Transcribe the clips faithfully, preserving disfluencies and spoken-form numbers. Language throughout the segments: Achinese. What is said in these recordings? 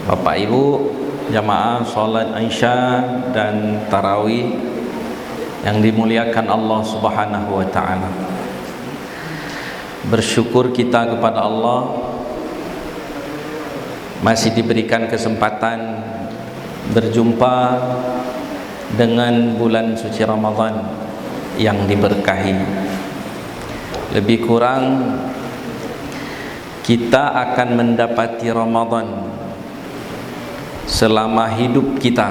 Bapak Ibu, jamaah salat Isya dan Tarawih yang dimuliakan Allah Subhanahu wa Ta'ala. Bersyukur kita kepada Allah masih diberikan kesempatan berjumpa dengan bulan suci Ramadan yang diberkahi. Lebih kurang kita akan mendapati Ramadan selama hidup kita,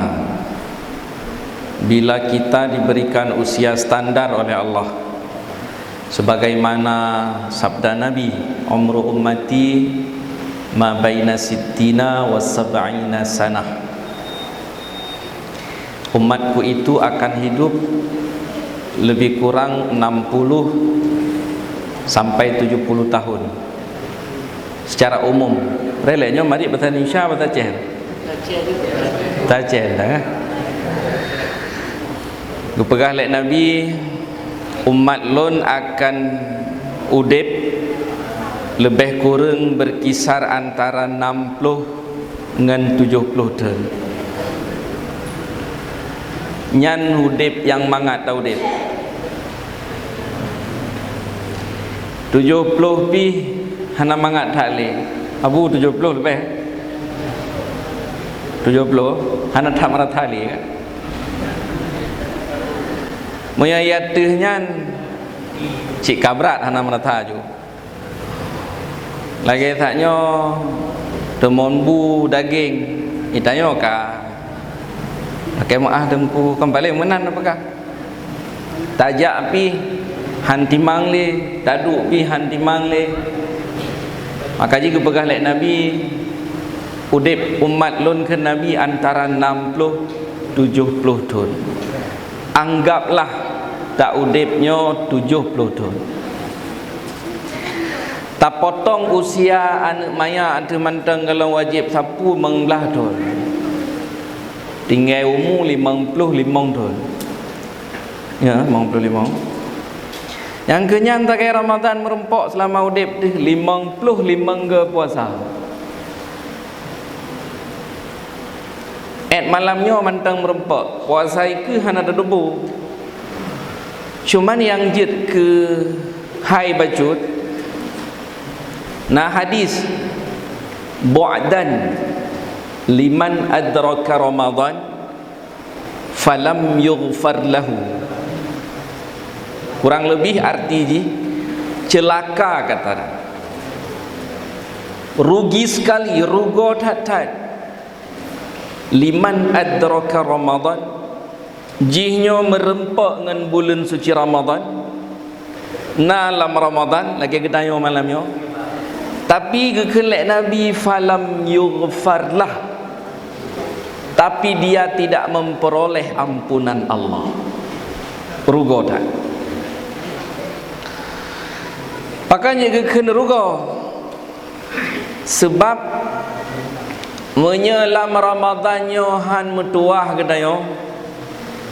bila kita diberikan usia standar oleh Allah, sebagaimana sabda Nabi, "Umru ummati ma baina sittina wa sab'ina sanah." Umatku itu akan hidup lebih kurang enam puluh sampai tujuh puluh tahun secara umum. Rélée nyoe marit bahasa Indonesia, bahasa Aceh? Bahasa Aceh dah, eh? Geupeugah lé Nabi, "Umat lôn akan udeb leubeh kureueng berkisar antara enam puluh ngon tujoh ploh thon." Nyan udeb nyang mangat taudeb. Tujoh ploh pih hana mangat that lé. Abu, tujoh ploh leubeh? Tujoh ploh? Hana that meurata lé, kan? Meunyoe ateueh nyan, cit ka brat hana meurata ju. Lagée that nyoe, teumon bu dageng, itanyoe ka. Lakée meuáh teungku, kan paléng meunan neupeugah. Tajak pih han timang lé, taduek pih han timang lé. Maka jih geupeugah lé Nabi, udeb umat lôn kheun Nabi antara enam ploh tujoh ploh thon. Anggaplah taudeb nyoe tujoh ploh thon. Tapotong usia aneuëk manyak ateueh mantong golom wajéb sapeue limong blaih thon. Tinggai umu limong ploh limong thon. Ya, limong ploh limong. Nyang keunyan sagai Ramadan meureumpok seulama udeb deuh limong ploh limong go puasa. Ét malam nyoe mantong meureumpok, puasa ikeue hana teutuboh. Cuman nyang jeuet keu hai bacut, na hadis, "Bu'dan liman adraka Ramadan falam yughfar lahu." Kurang leubeh arti jih, ceulaka kata. Rugi sekali, rugoe that-that. Liman adraka Ramadan, jihnyoe meureumpok ngon buleuen suci Ramadan, na lam Ramadan, lagée geutanyoe malam nyoe. Tapi geukheun lé Nabi, "Falam yughfar lah." Tapi dia tidak memperoleh ampunan Allah. Rugoe that. Pakon jih geukheun rugoe? Seubab meunyoe lam Ramadan nyoe han meutuwah geutanyoe,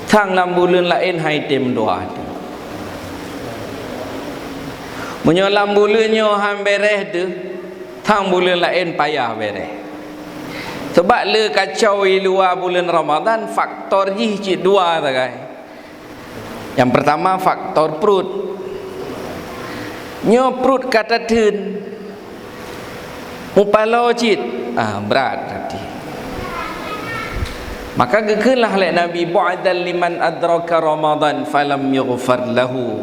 thang lam buleuen laén han item meutuwah teuh. Meunyoe lam buleuen nyoe han béreh teuh, thang buleuen laén payah béreh. Seubab le kacau i luwa buleuen Ramadan, faktor jih cit dua sagai. Nyang peurtama, faktor pruet. Nyoe pruet ka tatheun, mupaloe cit, ah, brat até. Maka geukheun lah lé Nabi, "Bu'dan liman adraka Ramadan falam yughfar lahu."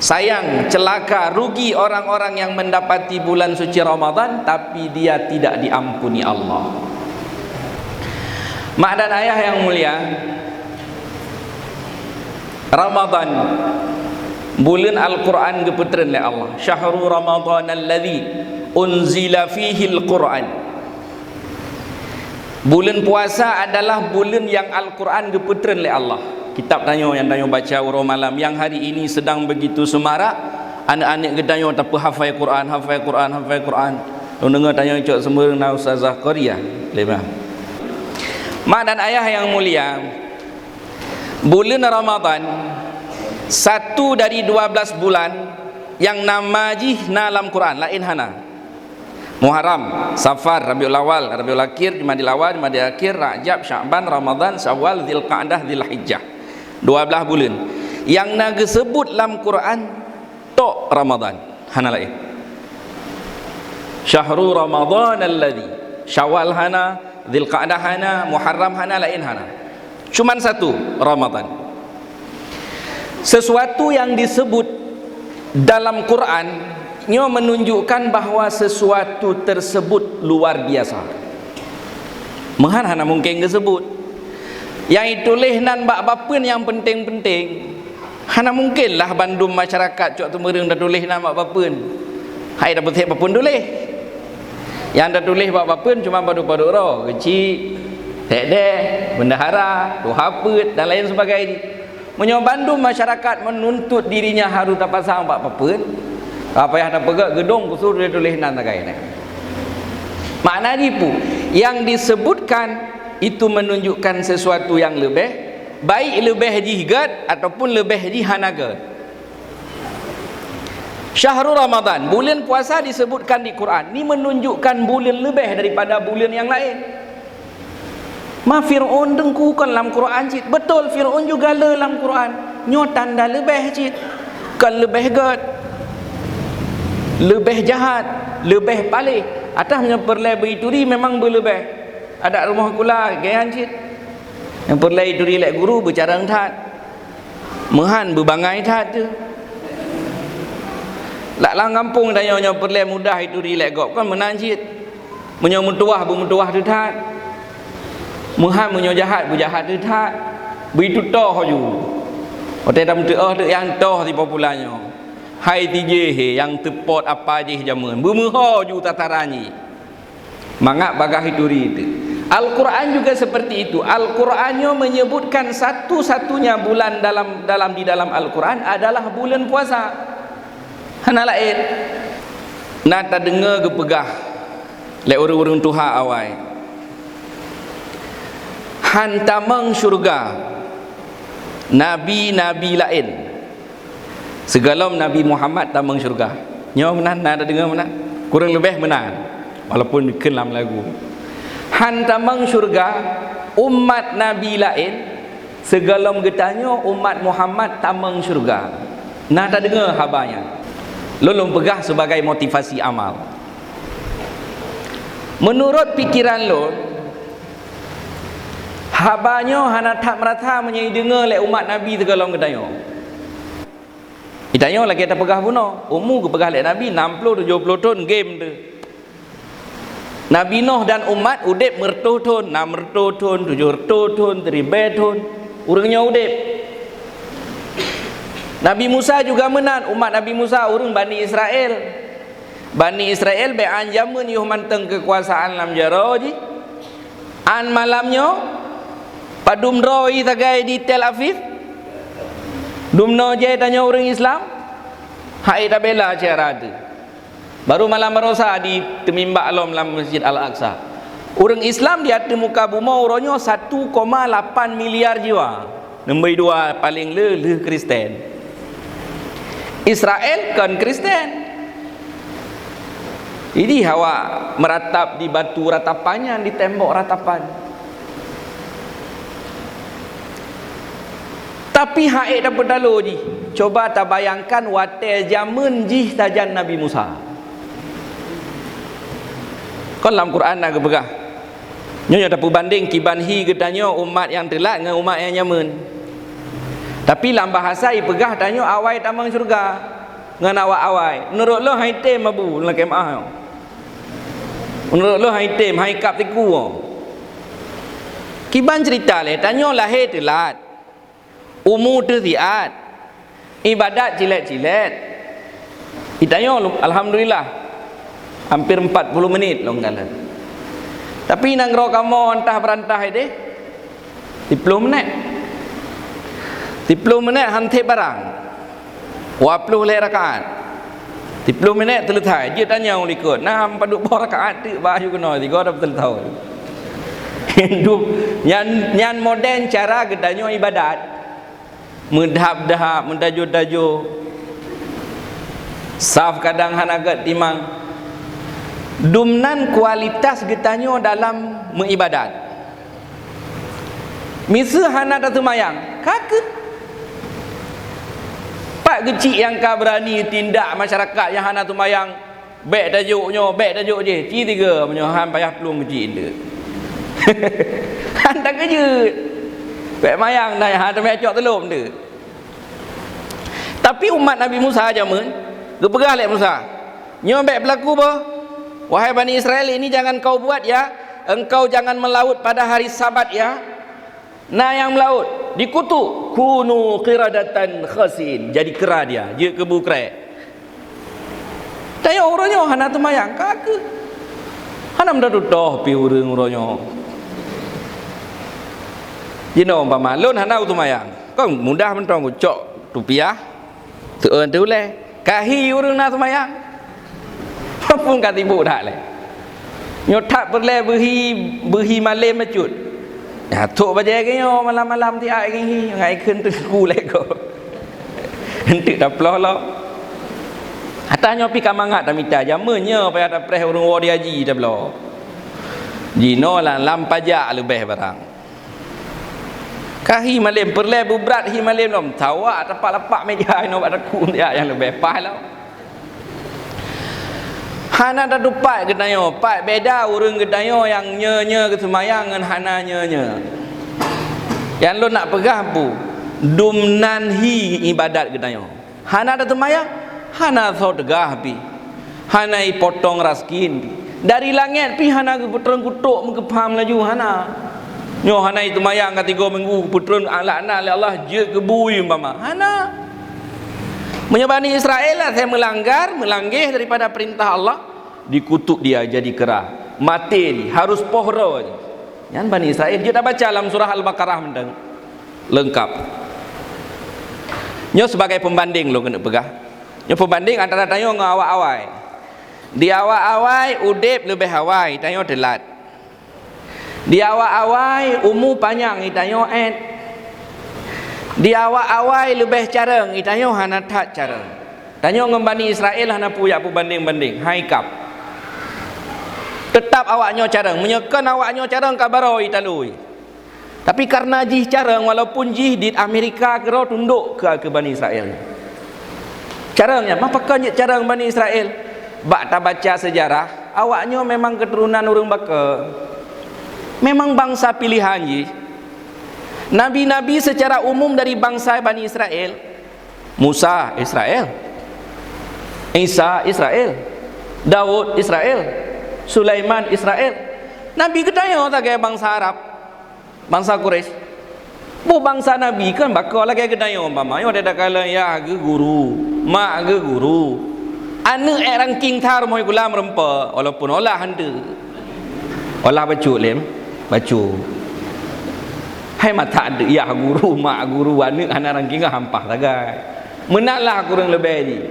Sayang, ceulaka, rugi orang-orang yang mendapati bulan suci Ramadan, tapi dia tidak diampuni Allah. Mak dan ayah yang mulia, Ramadan, buleuen Al-Quran geupeutreun lé Allah. "Syahru Ramadan alladzi unzila fihil Quran." Buleuen puasa adalah buleuen nyang Al-Quran geupeutreun lé Allah. Kitab tanyoe nyang tanyoe baca uroe malam, nyang hari ini sedang begitu semarak, aneuëk-aneuëk geutanyoe tapeuhafai Quran, hafai Quran, hafai Quran. Lôn deungoe tanyoe cok seumeureueng na Ustazah Qoriah, lé bah. Mak dan ayah yang mulia, buleuen Ramadan, satu dari dua belas bulan yang nama jih na lam Quran, laén hana. Muharram, Safar, Rabiul Awal, Rabiul Akhir, Jumadil Awal, Jumadil Akhir, Rajab, Sya'ban, Ramadan, Syawal, Dzulqa'dah, Dzulhijjah. Dua blaih buleuen. Nyang na geuseubut lam Quran tok Ramadan, hana laén. Syahru Ramadan alladzi, Syawal hana, Dzulqa'dah hana, Muharram hana, laén hana. Cuman satu, Ramadan. Sesuatu yang disebut dalam Quran nyoe menunjukkan bahwa sesuatu tersebut luar biasa. Meuhan hana mungkin geusebut. Nyang ituléh nan bak papeuen nyang penting-penting. Hana mungkin lah bandum masyarakat cok teumeureung tatuléh nan bak papeuen. Hai dapeutek papeuen tuléh. Nyang tatuléh bak papeuen cuma padub-padub droe, geuchik, sekdeh, bendahara, tuha peuet dan lain sebagainya. Meunyoe bandum masyarakat menuntut dirinya harus tapasang bak papeuen, ka payah tapeugah geudong khusus tuléh nan sagai nyan. Makna jipu, yang disebutkan itu menunjukkan sesuatu yang leubeh, baik leubeh jih gét ataupun leubeh jih hana gét. Syahrul Ramadan, buleuen puasa disebutkan di Quran, ni menunjukkan buleuen leubeh daripada buleuen nyang laén. Ma Fir'aun teungku kon lam Quran cit. Betul, Fir'aun juga le lam Quran. Nyoe tanda leubeh cit. Kon leubeh gét, leubeh jahat, leubeh paléh. Atawa nyang peureulée beuituri memang beuleubeh. Adak rumoh kula geuyan cit. Nyang peureulée ituri lé guru beucarông that. Meuhan beubangai that teuh. Lam gampông tanyoe nyoe peureulée mudah ituri lé gob kon meunan cit. Meunyoe meutuwah beumeutuwah teuh that. Meuhan meunyoe jahat beujahat teuh that. Beututôh ju. Watée tameuteuoh teuk nyang toh si popular nyoe. Hai tijéh he nyang teupot apa jih jameun. Beumeuho ju tataran jih. Mangat bagah ituri teuh. Al-Quran juga seperti itu. Al-Quran nyoe menyebutkan satu-satunya bulan dalam, dalam, di dalam Al-Quran adalah buleuen puasa. Hana laén. Na tadeungoe geupeugah lé ureuëng-ureuëng tuha awai, han tamong syeuruga nabi-nabi laén sigohlom Nabi Muhammad tamong syeuruga. Nyoe meunan na tadeungoe meunan? Kureueng leubeh meunan, walaupun dikeue lam lagu. Han tamong syeuruga umat nabi laén sigohlom geutanyoe umat Muhammad tamong syeuruga. Na tadeungoe haba nyan? Lôn lôn peugah sibagai motivasi amal. Meunurot pikeran lôn, haba nyoe hana that meurasa meunyoe ideungoe lé umat Nabi sigohlom geutanyoe. Geutanyoe lagée tapeugah bunoe, umu geupeugah lé Nabi nam ploh tujoh ploh thon gém teuh. Nabi Nuh dan umat udeb meureutoh thon, nam reutôh thon, tujoh reutôh thon, siribée thon, ureuëng nyoe udeb. Nabi Musa juga meunan, umat Nabi Musa ureuëng Bani Israel. Bani Israel bék an jameun yoh mantong keukuasaan lam jaroe jih. An malam nyoe, padum droe sagai di Tel Aviv, dumnoe jai tanyoe ureuëng Islam, hai tabela syedara teuh. Baru malam baroesa jiteumimbak lom lam Masjid Al-Aqsa. Ureuëng Islam di ateueh muka bumoe uroe nyoe satu koma lapan miliar jiwa. Nomor dua paleng le lheueh Kristen. Israel kon Kristen. Jadi awak meuratap di batu ratapan nyan, di tembok ratapan. Tapi hai tapeutalo jih, cuba tabayangkan watée jameun jih sajan Nabi Musa. Kon lam Quran na geupeugah, nyoe nyoe tapeubandeng kiban hi geutanyoe umat nyang teulat ngon umat nyang jameun. Tapi lam bahasa ipeugah tanyoe awai tamong syeuruga ngon awak awai. Meunurot lôn hai tem abu lakée meuáh nyoe. Meunurot lôn hai tem, hai kab tiku. Kiban ceurita lé tanyoe lahé teulat. Umu teuh siat, ibadat cilét-cilét. Geutanyoe, alhamdulillah, hampir empat puluh menit lôn kalon. Tapi nanggroe kamoe antah beurantah ideh, siploh menét. Siploh menét han theb barang. Dua ploh lhée rakaat. Siploh menét teuleusai, jeuet tanyong likot. Na padub boh rakaat teuk bak aju keunoe sigoe dap teuleusai. Hindu nyan, nyan modern cara geutanyoe ibadat. Meudhab-dhab, meudajo-dajo. Saf kadang hana gét timang. Dumnan kualitas geutanyoe dalam meuibadat. Miseue hana taseumayang, ka kheueh. Pat geuchik nyang ka beurani tindak masyarakat nyang hana seumayang, bèk tajok nyoe, bèk tajok jéh, ci tiga meunyoe han payah plueng geuchik eunteuk. Han takeujeuet. Bèk mayang na han teumé cok teulom eunteuk. Tapi umat Nabi Musa jameun, geupeugah lé Musa, "Nyoe bèk beulaku boh. Wahai Bani Israel, ini jangan kau buat ya. Engkau jangan melaut pada hari Sabat ya." Na nyang meulaut, dikutuk, "Kunu qiradatan khasiin." Jadi kera dia, jeuet keu bu krèk. Tanyoe uroe nyoe hana teumayang, ka kheueh. Hana meututoh pih ureueng uroe nyoe. Jinoe umpama lôn hana teumayang, kon mudah mantong kucok tupiah, teuôn teuulèe. Ka hi ureueng na teumayang. Phôn ka sibok that lé. Nyoe that peureulèe beuhi, beuhi malém bacut. Ya, thok bajèe geuh nyoe malam-malam tiak geuh hi, ngai kheun teungku lé ko. Eunteuk taploh lom. Ata nyoe pih ka mangat tamita, jameun nyoe payah tapreh ureueng woe di haji tabloe. Jinoe lam, lam pajak leubeh barang. Ka hi malém, peureulèe beubrat hi malém lom. Tawak tapak lapak meja inoe bak takue, ya, nyang leubeh paih lom. Hana tatupat geutanyoe, pat beda ureueng geutanyoe nyang nyo-nyo geuseumayang ngon hana nyo-nyo. Nyang lôn nak peugah peue? Dumnan hi ibadat geutanyoe. Hana tateumayang, hana soe teugah pih, hana ipotong raseuki pih. Dari langèt pih hana geupeutreun kutok meugeupam laju, hana. Nyoe hana iteumayang ka tiga minggu, geupeutreun laknat lé Allah, jeuet keu bui umpama. Hana. Meunyoe Bani Israel asai meulanggar, meulanggeh daripada peurintah Allah, dikutuk dia jadi kera. Maté jih, harus poh droe jih. Nyan Bani Israel, jeuet tabaca lam surah Al-Baqarah mantong. Leungkap. Nyoe sibagai peumbandeng lôn keuneuk peugah. Nyoe peumbandeng antara tanyoe ngon awak awai. Di awak awai udeb leubeh awai, tanyoe teulat. Di awak awai umu panyang, tanyoe èt. Di awak awai leubeh carông, tanyoe hana that carông. Tanyoe ngon Bani Israel hana peue jak peubandeng-bandeng, hai kap. Teutap awak nyoe carông, meunyoe kon awak nyoe carông ka baroe italui. Tapi kareuna jih carông, walaupun jih di Amerika keudroe tundok keu, keu Bani Israel. Carông nyan, mah pakon jeuet carông Bani Israel? Bak tabaca seujarah, awak nyoe memang keuturonan ureueng baka. Memang bansa pilihan jih. Nabi-nabi seucara umum dari bansa Bani Israel. Musa Israel, Isa Israel, Daud Israel, Sulaiman Israel. Nabi geutanyoe sagai bansa Arab, bansa Quraisy. Boh bansa nabi kan baka lagèe geutanyoe, umpama nyoe takalon yah geuh guru, mak geuh guru. Aneuk èk ranking that rumoh sikola meureumpok, walaupun olah hana. Olah bacut lé, bacut. Hai mata aneuk yah guru, mak guru, aneuk hana ranking hampah sagai. Meunan lah kureueng leubeh jih.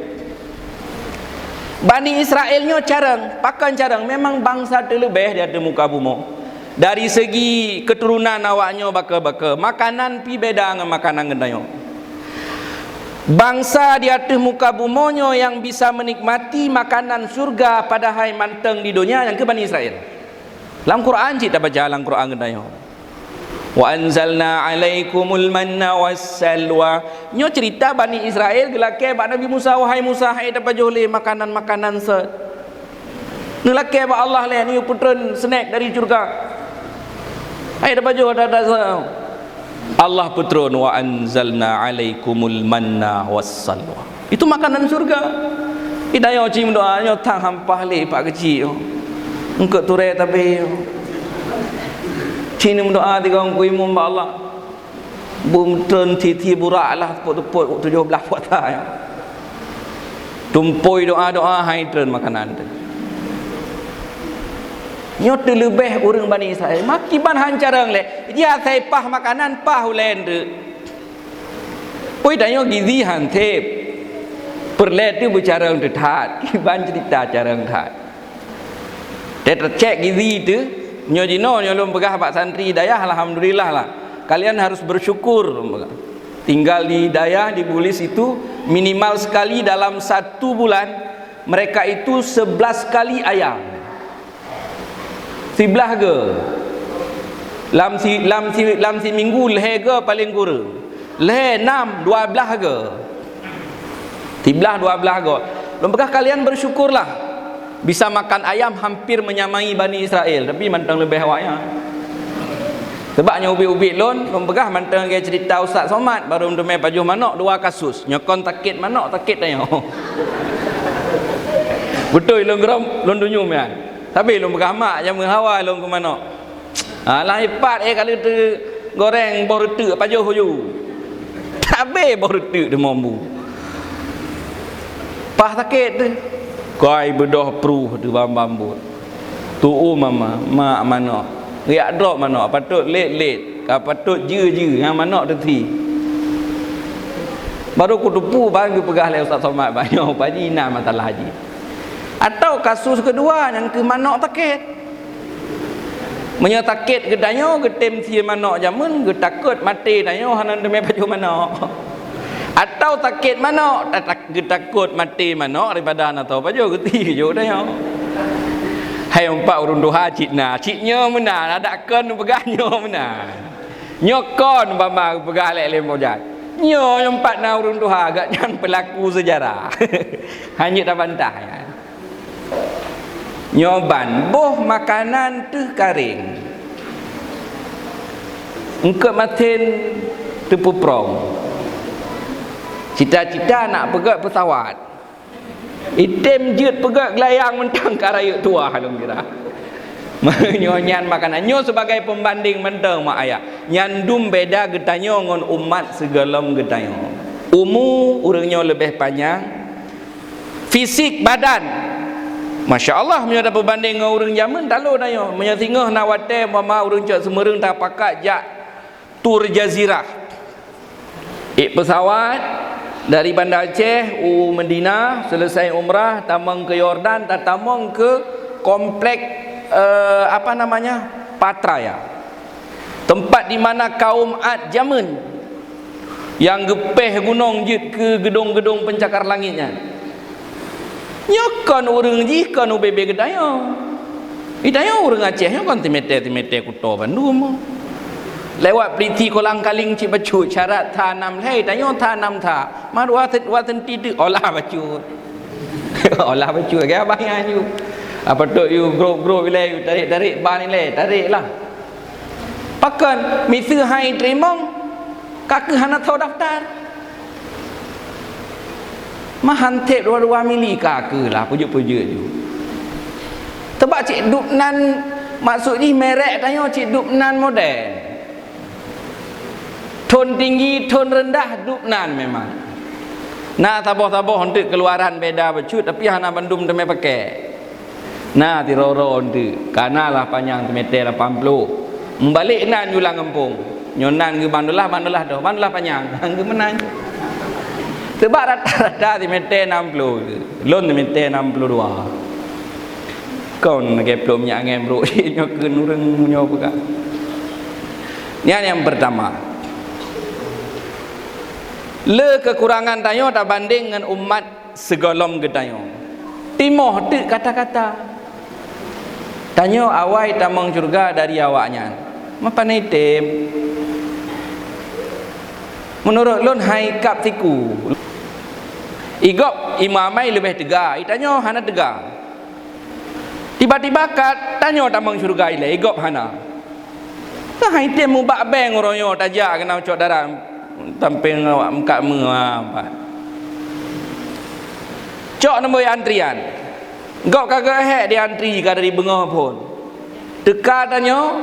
Bani Israel nyoe carông, pakon carông, memang bansa teuleubeh di ateueh muka bumoe. Dari segi keuturonan awak nyoe baka-baka, makanan pih beda ngon makanan geutanyoe. Bansa di ateueh muka bumoe nyoe nyang bisa meunikmati makanan syurga padahai mantong di donya nyang keuh Bani Israel. Lam Quran cit tabaca lam Quran geutanyoe. "Wa anzalna 'alaikumul manna wassalwa." Nyoe ceurita Bani Israel geulakèe bak Nabi Musa, "Wahai Musa, hai tapajoh lé makanan-makanan sot." Neulakèe bak Allah lé, neupeutrön snack dari syurga. Hai tapajoh that-that sot. Allah peutrön, "Wa anzalna 'alaikumul manna wassalwa." Itu makanan syurga. Itanyoe ci meudoa, nyoe tang hampah lé pak keuchik. Eungkôt turé tabé. Ci meudoa tiga Teungku Imum bak Allah. Beutrön thi-thi burak lah, teupot-teupot tujoh blaih puasa. Tumpôi doa-doa, hai trön makanan teuh. Nyoe teuleubeh ureueng Bani Israel. Makiban han carông lé. Jih asai paih makanan, paih ulèe eunteuk. Ui, tanyoe gizi han sép. Peureulèe teuh beucarông teuh that. Kiban ceurita carông that. Teucèk gizi teuh, nyoe jinoe nyoe lôn peugah bak santri dayah, alhamdulillah lah. Kalian harus bersyukur. Tinggal di dayah, di Bulis itu, minimal sekali dalam satu bulan, mereka itu sebelas kali ayam. Siblaih go. Lam si, lam si, lam siminggu lhèe go paleng kureueng. Lhèe, nam, dua blaih go. Siblaih, dua blaih go. Lôn peugah, kalian bersyukurlah. Bisa makan ayam hampir menyamai Bani Israel, tapi mantong leubeh awaknyan. Sebab nyoe ubit-ubit lôn, lôn peugah mantong lagèe cerita Ustaz Somad, baru meuteumé pajoh manok, dua kasus. Nyoe kon sakét manok, sakét tanyoe. Beutôi lôn geurôm, lôn dunyuem nyan. Tapi lôn peugah mak, jameun hawa lôn keu manok. Alah, ipat, eh, ka lheueh teugoreng boh reuteuk pajoh ju. Tabé boh reuteuk teumombu. Pah sakét teuh. Kai beudoh pruh teuh bam-bam buet. Tu'u mama, mak manok. Riak drop manok, patôt lét-lét, ka patôt jeu-jeu, nyan manok teuti. Baru kuteupeu ban geupeugah lé Ustaz Somad, "Bah, nyoe Pak Haji na masalah jih." Atau kasus keudua nyang keu manok sakét. Meunyoe sakét geutanyoe, geutem sie manok jameun, geutakot maté tanyoe hana teumé pajoh manok. Atau sakét manok, ta-, ta-, geutakot maté manok daripada hana tao pajoh geuti geujok tanyoe. Hai umpat ureueng tuha cit na, cit nyoe meunan, adak kon peugah nyoe meunan. Nyoe kon bama peugah lé lé mojat. Nyoe umpat na ureueng tuha, gobnyan pelaku sejarah. Hana tabantah nyan. Nyoe ban, boh makanan teuh kareng. Eungkôt masen teupeuprong. Cita-cita nak peugöt pesawat. Item jeuet peugöt geulayang mantong ka rayeuk tuha lôn kira. Meunyoe nyan makanan, nyoe sibagai peumbandeng mantong mak ayah. Nyan dum beda geutanyoe ngon umat sigohlom geutanyoe. Umu ureueng nyoe leubeh panyang, fisik badan. Masya Allah, meunyoe tapeubandeng ngon ureueng jameun, talo tanyoe. Meunyoe singoh na watèe umpama ureueng cok Seumeureung tapakat jak Tur Jazirah. Ék pesawat dari Banda Aceh u Madinah, selesai umrah, tamong ke Yordan, tatamong ke komplek, eh, apa namanya, Pattaya. Tempat di mana kaum Ad jameun nyang geupéh gunong jeuet keu geudong-geudong peuncakar langét nyan. Nyoe kon ureueng jih kon ubé-bé geutanyoe. Geutanyoe ureueng Aceh nyoe kon timete-timete kuto bandum. Lewat peliti kolang kaling cit bacut syarat that nam lhèe, tanyoe that nam that. Ma dua sen-, dua senti teuk olah bacut. Olah bacut, kaya abah nyan ju. Apa tu, yue grob-grob ilèe, yue tarék-tarék ban ilèe, tarék lah. Pakon, miseue hai teurimong, ka keuh hana tho daftar. Mahan tép dua-dua mili ka keuh lah, peujeuet-peujeuet ju. Teubak cit dub nan, maksud jih merek tanyoe cit dub nan modern. Thon tinggi, thon rendah, dub nan memang. Na saboh-saboh eunteuk keuluaran beda bacut, tapi hana bandum teumé pakai. Na sidroe-droe eunteuk, ka na lah panyang simètè lapan ploh. Meubalek nan ju lam gampông. Nyoe nan geuh ban dua blah, ban dua blah doh, ban dua blah panyang. Geuh meunan. Sebab rata-rata simètè nam ploh. Lôn simètè nam ploh dua. Kon lagèe plôk minyeuk angèn brôk nyoe keu ureueng meunyoe peugah. Nyan nyang peurtama. Le keukurangan tanyoe tabandeng ngon umat sigohlom geutanyoe. Timoh teuk kata-kata. Tanyoe awai tamong syeuruga dari awaknyan. Meupanai tem. Meunurot lôn hai kap siku. Igop imamai leubeh teuga, itanyoe hana teuga. Tiba-tiba ka tanyoe tamong syeuruga ilèe, igop hana. Ka hai tem mubak beng uroe nyoe tajak keunan cok darah tampéng awak meukat meuah pat. Cok nombor antrian. Gop ka geuhek di antri ka dari beungoh phôn. Teuka tanyoe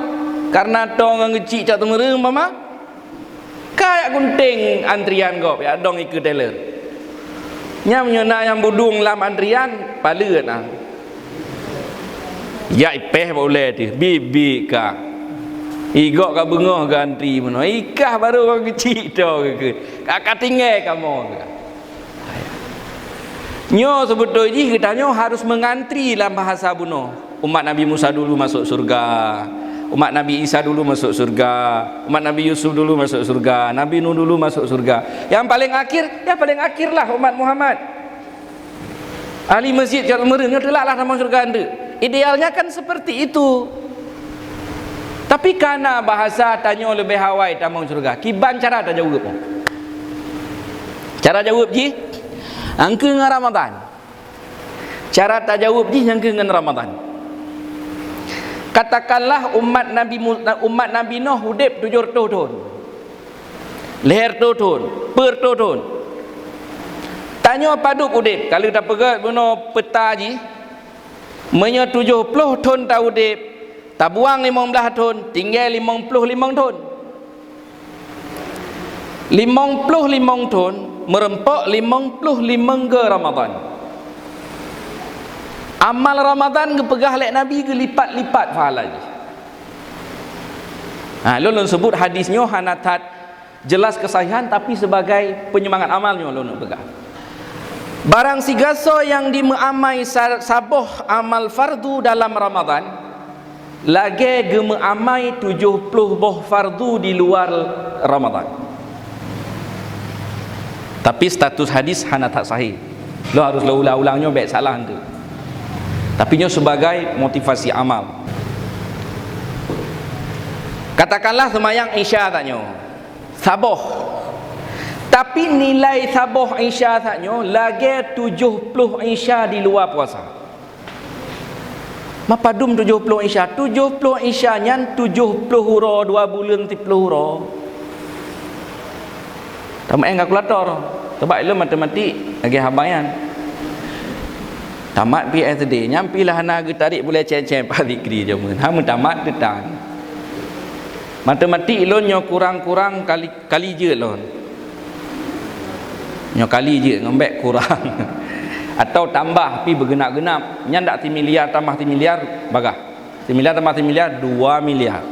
karena tô ngon geuchik cok teumeureung mama. Ka jak gunténg antrian gop, jak dong ikeue teller. Nyan meunyoe na nyang budong lam antrian, paleuet na. Jak ipéh bak ulèe teuh, biet-biet ka. Igop ka beungoh geuantri meunoe, ikah barô geuchik tô geukheun. Ka, ka tinggai kamoe. Nyoe seubeutôi jih geutanyoe harus meungantri lam bahasa bunoe. Umat Nabi Musa dulu masuk surga. Umat Nabi Isa dulu masuk surga. Umat Nabi Yusuf dulu masuk surga. Nabi Nuh dulu masuk surga. Yang paling akhir, yang paling akhirlah umat Muhammad. Ahli masjid cok teumeureung nyoe teulak lah tamong syeuruga eunteuk. Idealnya kan seperti itu. Tapi kana bahasa tanyoe leubeh awai tamong syeuruga. Kiban cara tajaweueb? Cara jaweueb jih, angkeu ngon Ramadan. Cara tajaweueb jih nyang keuh ngon Ramadan. Katakanlah umat Nabi Mu-, umat Nabi Nuh udeb tujoh reutôh thon, lhèe reutôh thon, peuet reutôh thon. Tanyoe padub udeb, ka lheueh tapeugöt bunoe peuta jih, meunyoe tujoh ploh thon taudeb, tabuang limong blaih thon, tinggai limong ploh limong thon. Limong ploh limong thon meureumpok limong ploh limong go Ramadan. Amal Ramadan geupeugah lé Nabi geulipat-lipat pahala jih. Ha, lôn, lôn seubut hadis nyoe hana that jelas keusahihan, tapi sebagai peunyemangat amal nyoe lôn peugah. Barang sigasoe nyang jimeuamai sa-, saboh amal fardu dalam Ramadan, lagèe geumeuamai tujoh ploh boh fardu di luwa Ramadan. Tapi status hadis hana that sahih. Lôn harus lôn ulang-ulang nyoe bèk salah eunteuk. Tapi nyoe sebagai motivasi amal. Katakanlah seumayang Isya tanyoe saboh. Tapi nilai saboh Isya tanyoe lagèe tujoh ploh Isya di luwa puasa. Mapadum tujoh ploh Isya? Tujoh ploh Isya nyan tujoh ploh uroe, dua buleuen siploh uroe. Tameu'en kalkulator. Sabab ilôn matematik lagèe haba nyan. Tamat P S D, nyan pih lah hana geutarék bulèe cen-cen Pak Zikri jameun. Ha, meutamat teuh tan. Matematik ilôn nyoe kurang-kurang kali, kali jeuet lôn. Nyoe kali jeuet ngon bèk kurang. Atau tambah pih beugeunap-geunap. Nyan dak similiar tambah similiar, bagah. Similiar tambah similiar, dua miliar.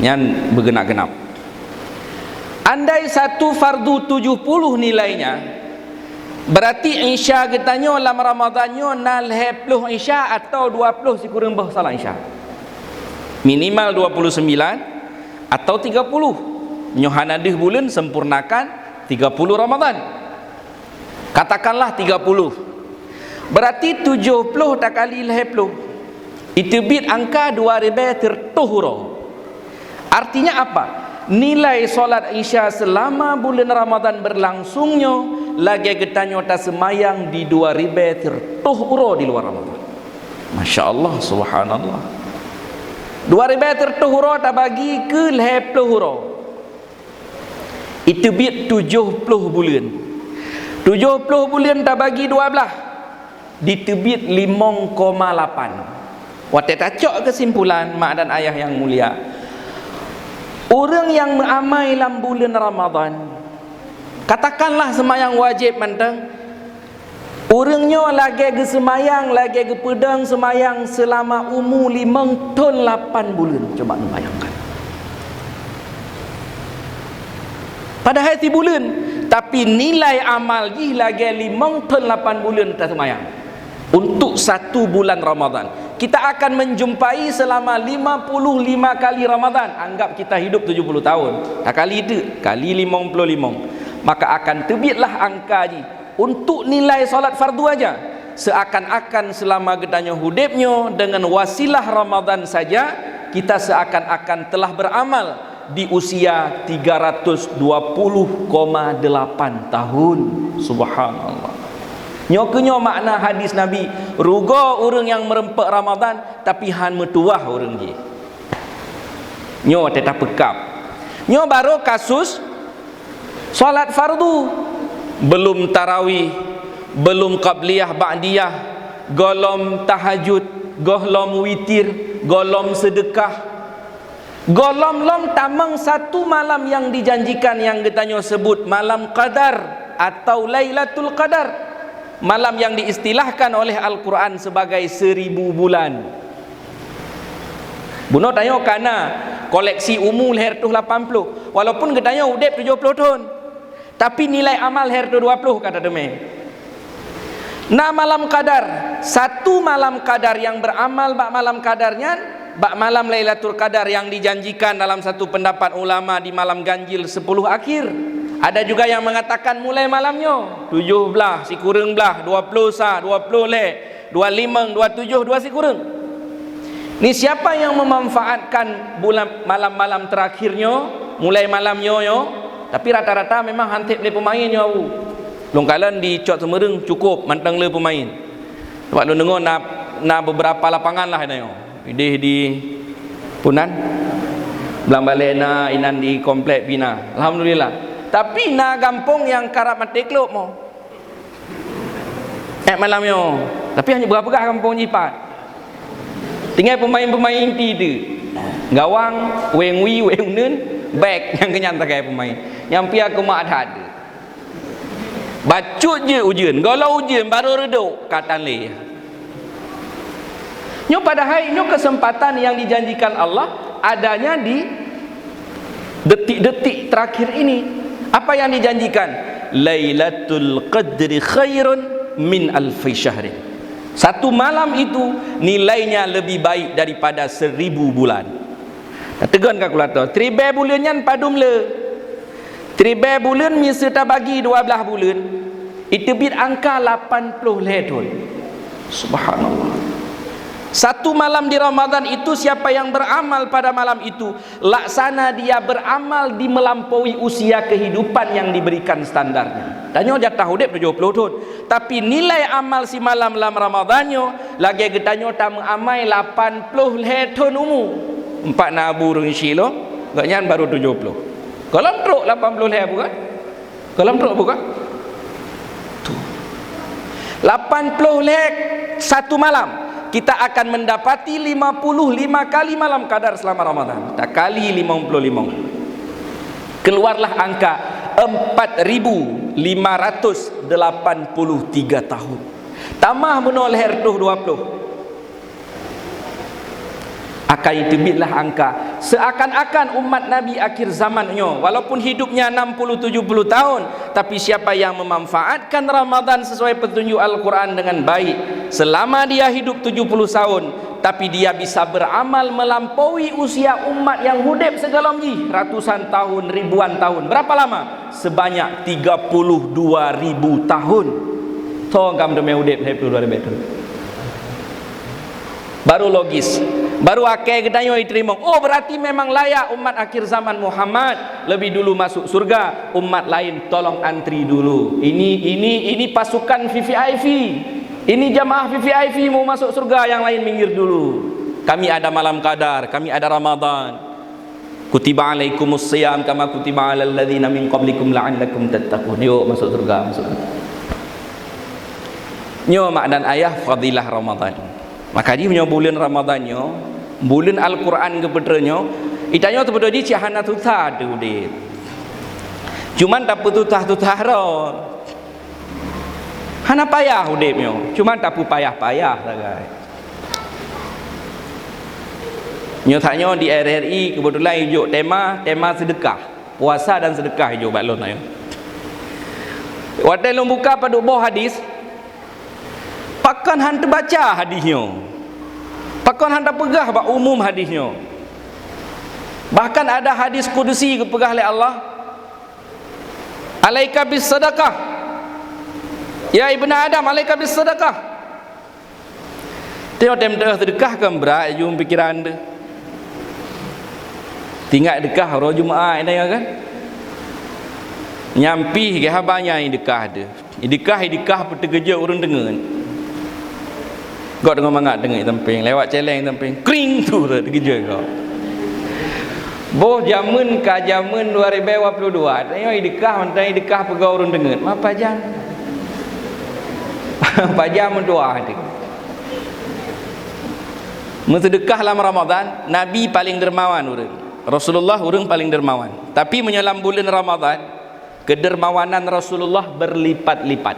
Nyan beugeunap-geunap. Andai satu fardu tujoh ploh nilainya, berarti Isya geutanyoe lam Ramadan nyoe na lhèe ploh Isya atau dua ploh sikureueng boh salat Isya. Minimal dua puluh sembilan atau tiga puluh. Nyoe hana deuh buleuen, sempurnakan tiga puluh Ramadan. Katakanlah tiga puluh. Berarti tujoh ploh takali lhèe ploh. Iteubiet angka dua ribèe sireutôh uroe. Artinya apa? Nilai salat Isya seulama buleuen Ramadan beurlangsong nyoe lagèe geutanyoe taseumayang di dua ribèe sireutôh uroe di luwa Ramadan. Masya Allah, subhanallah. Dua ribèe sireutôh uroe tabagi keu lhèe ploh uroe. Iteubiet tujoh ploh buleuen. Tujoh ploh buleuen tabagi dua blaih, diteubiet limong koma lapan. Watèe tacok keusimpulan, mak dan ayah nyang mulia, ureueng nyang meuamai lam buleuen Ramadan, katakanlah seumayang wajéb mantong, ureueng nyoe lagèe geuseumayang, lagèe geupeudong seumayang seulama umu limong thon lapan buleuen. Coba neubayangkan. Padahai sibuleuen, tapi nilai amal jih lagèe limong thon lapan buleuen taseumayang untuk satu bulan Ramadan. Kita akan menjumpai selama lima puluh lima kali Ramadan. Anggap kita hidup tujuh puluh tahun. Takali teuk, kali limong puluh limong. Maka akan teubietlah angka jih untuk nilai salat fardu aja. Seakan-akan selama geutanyoe udeb nyoe dengan wasilah Ramadan saja, kita seakan-akan telah beramal di usia tiga ratus dua puluh koma delapan tahun. Subhanallah. Nyoe keuh nyoe makna hadis Nabi, rugoe ureueng nyang meureumpok Ramadan, tapi han meutuwah ureueng jih. Nyoe watèe tapeukab. Nyoe barô kasus salat fardu. Belum tarawih, belum qabliyah ba'diyah, gohlom tahajud, gohlom witir, gohlom seudeukah, gohlom lom tamong satu malam nyang dijanjikan nyang geutanyoe seubut malam Qadar atau Lailatul Qadar, malam nyang diistilahkan oleh Al-Quran sebagai seribu bulan. Bunoe tanyoe kana koleksi umu lhèe reutôh lapan ploh, walaupun geutanyoe udeb tujoh ploh thon, tapi nilai amal lhèe reutôh dua ploh ka tateumé. Na malam Qadar, satu malam Qadar nyang beuramal bak malam Qadar nyan, bak malam Lailatul Qadar nyang dijanjikan dalam satu pendapat ulama di malam ganjil sepuluh akhir. Ada juga nyang mengatakan mulai malam nyoe, tujoh blaih, sikureueng blaih, dua ploh sa, dua ploh lhèe, dua limong, dua tujoh, dua sikureueng. Ni siapa yang memanfaatkan bulan, malam-malam terakhir nyoe, mulai malam nyoe, nyoe, tapi rata-rata memang han sép lé peumain nyoe, Abu. Lôn kalon di Cot Seumeureung cukup mantong le peumain. Sebab lôn deungoe na, na beberapa lapangan lah nyoe. Idéh di Punan, Blang Balek na, inan di komplek Bina. Alhamdulillah. Tapi na gampông nyang karab maté klub mo. Eh, malam nyoe. Tapi hana beurah-beurah gampông jih pat. Tinggai peumain-peumain inti tu. Gawang, weng wie, weng uneun, bek nyang keunyan sagai peumain. Nyang pia keumat that tu. Bacut jeuet ujeuen. Gohlom ujeuen, barô reudôk, ka tan lé. Nyoe padahai nyoe kesempatan yang dijanjikan Allah adanya di detik-detik terakhir ini. Apa yang dijanjikan? Lailatul Qadri khairun min alfi syahrin. Satu malam itu nilainya lebih baik daripada seribu bulan. Nah, teugon kalkulator, tribèe buleuen nyan padum le? Tribèe buleuen miseue tabagi dua blaih buleuen, iteubiet angka lapan ploh lhèe thon. Subhanallah. Satu malam di Ramadan itu, siapa yang beramal pada malam itu, laksana dia beramal di melampaui usia kehidupan yang diberikan standarnya. Tanyoe jatah udép tujoh ploh thon, tapi nilai amal simalam lam Ramadan nyoe lagèe geutanyoe tameuamai lapan ploh lhèe thon umu. Empat na Abu ureueng Syiek lom, gobnyan baru tujoh ploh. Gohlom trok lapan ploh lhèe bukan? Gohlom trok bukan? Tu. Lapan ploh lhèe satu malam, kita akan mendapati lima puluh lima kali malam kadar selama Ramadan. Takali limong ploh limong. Keluarlah angka empat ribu lima ratus delapan puluh tiga tahun. Tamah bunoe lhèe reutôh dua ploh. Akan iteubietlah angka, seakan-akan umat Nabi akhir zaman nyoe, walaupun hidupnya enam puluh tujuh puluh tahun, tapi siapa yang memanfaatkan Ramadan sesuai petunjuk Al-Quran dengan baik, selama dia hidup tujuh puluh tahun, tapi dia bisa beramal melampaui usia umat yang udép sigohlom jih, ratusan tahun, ribuan tahun. Berapa lama? Sebanyak tiga puluh dua ribu tahun. Tho gam teumé udép lhèe ploh dua ribèe thon. Baru logis. Baru akai geutanyoe iteurimong. Oh, berarti memang layak umat akhir zaman Muhammad lebih dulu masuk surga. Umat lain tolong antri dulu. Ini, ini, ini pasukan V V I P. Ini jamaah V V I P mau masuk surga, yang lain minggir dulu. Kami ada malam qadar, kami ada Ramadan. Kutiba alaikumus siyam kama kutiba alal ladzina min qablikum la'allakum tattaqun. Yuk, masuk surga, masuk surga. Nyoe mak dan ayah fadilah Ramadan. Maka jih nyoe buleuen Ramadan nyoe, buleuen Al-Quran geupeutreun nyoe, itanyoe teupeutreun jih cit hana susah teuh udép. Cuman tapeususah-susah droe. Hana payah udép nyoe, cuman tapeupayah-payah sagai. Nyoe that nyoe di R R I keubeutulan ijok tema, tema seudeukah. Puasa dan seudeukah ijok bak lôn nyoe. Watèe lôn buka padub boh hadis, pakon han teubaca hadis nyoe? Pakon han tapeugah bak umum hadis nyoe? Bahkan ada hadis kudusi geupeugah lé Allah, "Alaika bis sadaqah. Ya ibna Adam, alaika bis sadaqah." Teuh tem teuh seudeukah kan brat ju pikiran teuh. Tingat deukah uroe Jumaat nyan kan? Nyan pih geuhaba nyan deukah teuh. Idikah, idikah peuteukeujot ureueng teungeut. Gob deungon mangat teungeut sampéng, lewat céléng sampéng, kring tu teukeujot gob. Boh jameun ka jameun dua ribèe dua puluh dua, tanyoe idikah mantong idikah peugah ureueng teungeut. Ma pajan? Pajan meudoa teuh. Meuseudeukah lam Ramadan, Nabi paléng dermawan ureueng. Rasulullah ureueng paléng dermawan. Tapi meunyoe lam buleuen Ramadan, kedermawanan Rasulullah berlipat-lipat.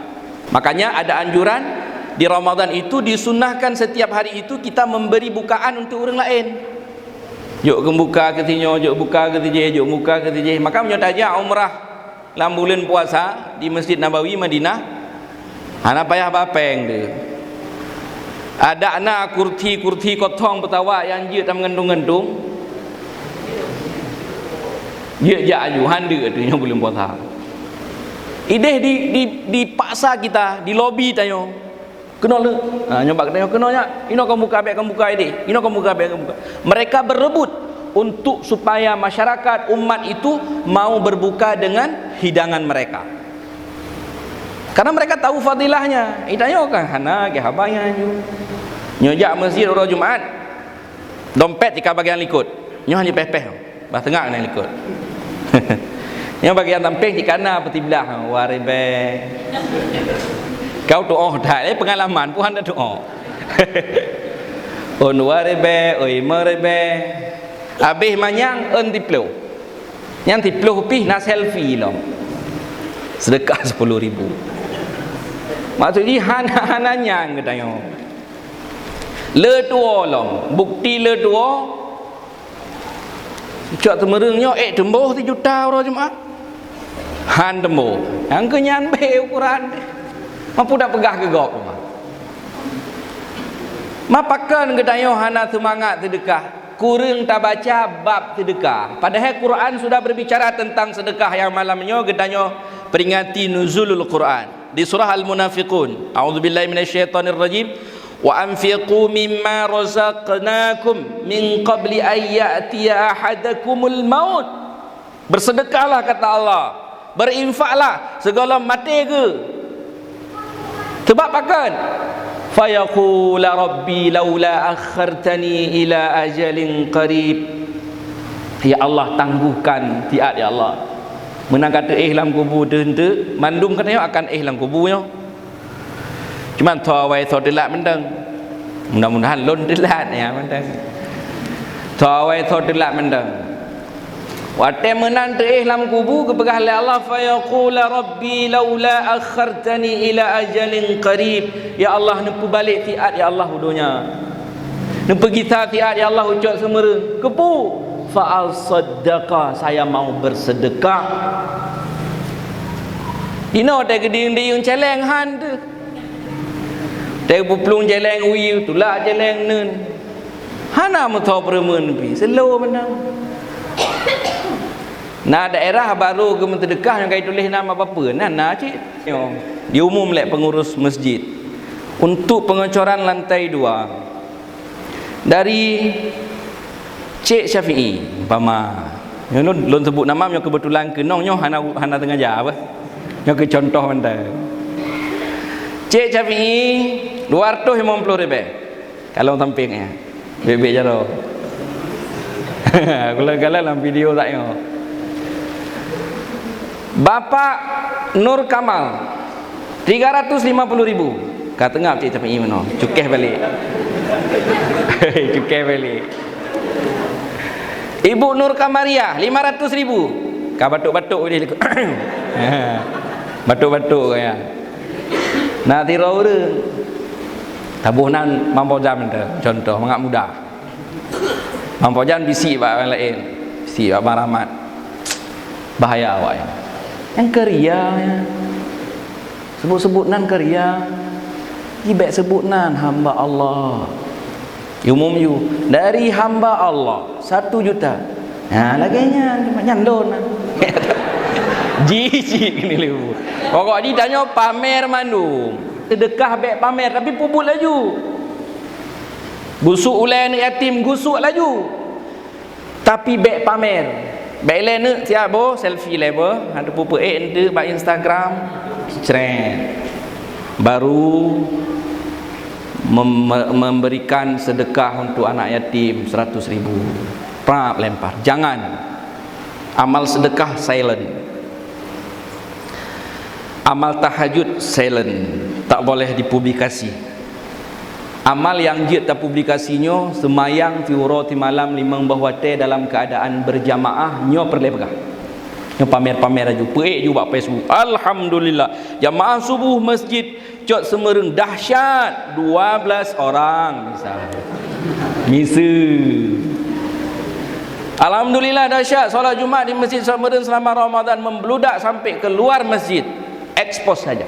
Makanya ada anjuran di Ramadan itu disunnahkan setiap hari itu kita memberi bukaan untuk ureueng laén. Jok geubuka keu sinyoe, jok buka keu sijih, jok buka keu sijih. Maka meunyoe tajak umrah lam buleuen puasa di Masjid Nabawi Madinah, hana payah ba péng teuh. Adak na kursi-kursi kosong peutawak nyang jeuet tameugantung-gantung. Jeuet jak aju, han deuk teuh nyoe buleuen puasa. Idéh di, di, dipaksa kita, dilobi tanyoe. Keunoe le. Ha, nyoe bak geutanyoe keunoe nyak. Inoe kon buka, bèk kon buka idéh. Inoe kon buka, bèk kon buka. Mereka berebut untuk supaya masyarakat, umat itu mau berbuka dengan hidangan mereka. Karena mereka tahu fadilahnya. Geutanyoe kan hana, geuhaba nyan ju. Nyoe jak masjid uroe Jumat. Dompet tika bagian likot. Nyoe hana pèh-pèh. Bah teungoh na likot. Nyoe bagian sampéng tika na peutiblah. Dua ribèe. Kau tu'oh that, eh, peungalaman pun hana tu'oh. Ôn dua ribèe, ôn limong ribèe. Abéh manyang ôn siploh. Nyang siploh pih na selfie lom. Sedekah sepuluh ribu. Maksud jih hana, hana nyan geutanyoe. Le tuwoe lom, bukti le tuwoe. Cok teumeureung nyoe ék teumbôh sijuta uroe Jumat. Han teumbôh. Nyang keu nyan bèk ukuran. Mampu dak peugah keu gob teuma. Ma pakon geutanyoe hana seumangat seudeukah, kureueng tabaca bab seudeukah. Padahai Quran sudah berbicara tentang sedekah. Nyang malam nyoe geutanyoe peringati Nuzulul Quran. Di surah Al-Munafiqun, "A'udzubillahi minasyaitonirrajim. Wa anfiqu mimma razaqnakum min qabli an ya'tiya ahadakumul maut." Bersedekahlah, kata Allah. Berinfaklah sigohlom maté geuh. Sebab pakon? "Fayaqula rabbi laula akhartani ila ajalin qarib." Ya Allah, tangguhkan siat, ya Allah. Meunan ka teuéh lam kubu teuh, mandum geutanyoe akan éh lam kubu nyoe. Cuman tho awai tho teulat mantong. Mudah-mudahan lôn teulat, ya, mantong. Tho awai tho teulat mantong. Watèe meunan teuéh lam kubu, geupeugah lé Allah, "Fayaqula rabbi laula akhartani ila ajalin qarib." Ya Allah, neupeubalek siat, ya Allah, u donya. Neupeugisa siat, ya Allah, u cot seumeureueng. Keupeue? "Fa asaddaqa," saya mau bersedekah. Inoe teuh geudiyueng-diyueng cèlèng han teuh. Teuh peuplueng cèlèng wie, tulak cèlèng neuen. Hana meutho peureumeuen pih, seulô meunan. Na daerah barô geumeuseudeukah nyang ka jituléh nama bapeue, na, na cit. Nyoe diumum lé peungurus masjid untuk pengecoran lantai dua. Dari Cek Syafi'i, umpama. Nyoe lôn, lôn sebut nama, nyoe keubeutulan keunong nyoe hana, hana sengaja, apa? Nyoe keu contoh mantong. Cek Syafi'i, dua ratus lima puluh ribèe. Kalon sampéng, ya. Bèk-bèk jaroe. Kulôn kalon lam video that nyoe. Bapak Nur Kamal, tiga ratus lima puluh ribu. Ka teungab cit tapi meunoe. Cukéh balek. Cukéh balek. Ibu Nur Kamariah, lima ratus ribu. Ka batuk-batuk deh. Batuk-batuk ya. Na tiroe ureueng. Taboh nan mampojan teuh. Contoh, mangat muda. Mampojan bisi bak nyang laén, bisi bak Bang Rahmat. Bahaya awak nyan. Nyang keu ria nyan. Sebut-sebut nan keu ria. Ji bèk sebut nan hamba Allah. Umum ju. Dari hamba Allah, satu juta. Ha, lagèe nyan, nyan lôn. Jijik ni leubeh. Pokok jih tanyoe pamer mandum. Seudeukah bèk pamer, tapi peubuet laju. Gusok ulèe aneuk yatim, gusok laju. Tapi bèk pamer. Bèk lé neuk siat boh, selfie lé boh, adak peuék enteuk bak Instagram. Cret. Baru mem-, memberikan sedekah untuk anak yatim seratus ribu. Prap lempar. Jangan. Amal sedekah silent. Amal tahajud silent, tak boleh dipublikasi. Amal nyang jeuet tapublikasi nyoe, seumayang siuroe simalam limong boh watèe dalam keuadaan berjamaah, nyoe peureulèe peugah. Nyoe pamer-pamer laju, peuék ju bak Facebook. Alhamdulillah, jamaah subuh masjid Cot Seumeureung dahsyat, dua belas orang, misal. Miseue. Alhamdulillah, dahsyat, salat Jumat di Masjid Cot Seumeureung selama Ramadan membludak sampai keluar masjid. Ekspos saja.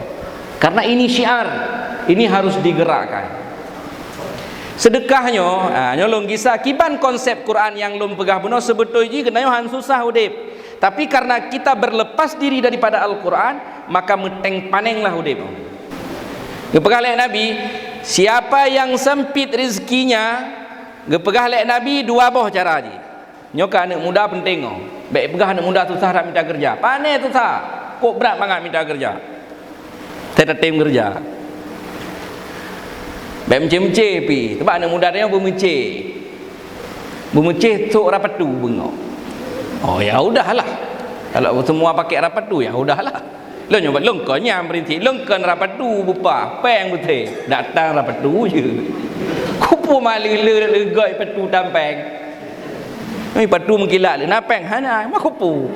Karena ini syiar, ini harus digerakkan. Seudeukah nyoe, ha, nyoe lôn gisa kiban konsep Quran nyang lôn peugah bunoe, seubeutôi jih geutanyoe han susah udép. Tapi karena kita berlepas diri daripada Al-Quran, maka meuteng paneng lah udép. Geupeugah lé Nabi, "Siapa yang sempit rezekinya," geupeugah lé Nabi dua boh cara jih. Nyoe keu aneuëk muda peunteng nyoe. Bék peugah aneuëk muda susah that mita keureuja. Pane susah, kok brat mangat mita keureuja. Teutatém keureuja. Bék meucé-meucé pih. Teuma aneuëk muda nyoe beumeucé. Beumeucé sok rapatu beungoh. Oh, ya udahlah. Kalau semua pakai rapatu, ya udahlah. Lôn nyoe lôn kon nyang prinsip, lôn kon rapatu beupah, péng beutée. Datang rapatu je. Kupu malu le le goi patu tampeng. Ni patu meukilat le, na péng hana, ma kupu.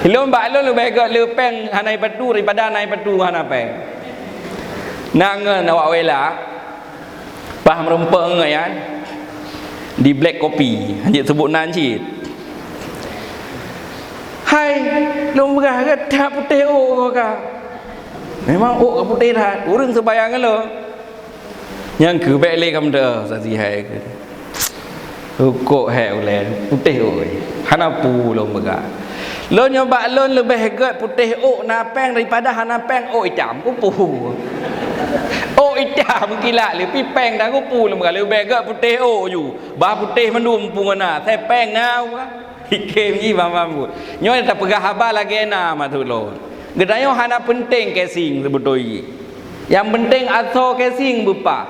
Lôn bak lôn leubeh gét le péng hana patu daripada na patu hana péng. Na ngon awak wela. Pah meurumpok ngon nyan di Black Coffee, hanjeuet sebut nan cit. "Hai, lôn peugah gata putéh ôk ka. Memang ôk ka putéh that, ureuëng seubayang ngon lôn." Nyang keu bék lé kamoe, sazi hai keu. Rukok hék ulée, putéh ôk. Hana pu lôn peugah. Lôn nyoe bak lôn leubeh gét putéh ôk na péng daripada hana péng ôk itam. Kupu. Ôk itam kilat lé, pi péng dah kupu lôn peugah. Leubeh gét putéh ôk ju. Bah putéh mandum pu ngon na, sai péng na peugah. Ikem jih bang-bang buet. Nyoe tapeugah haba lagée na maksud lôn. Geutanyoe hana peunteng casing seubeutôi jih. Nyang peunteng asoe casing beupah.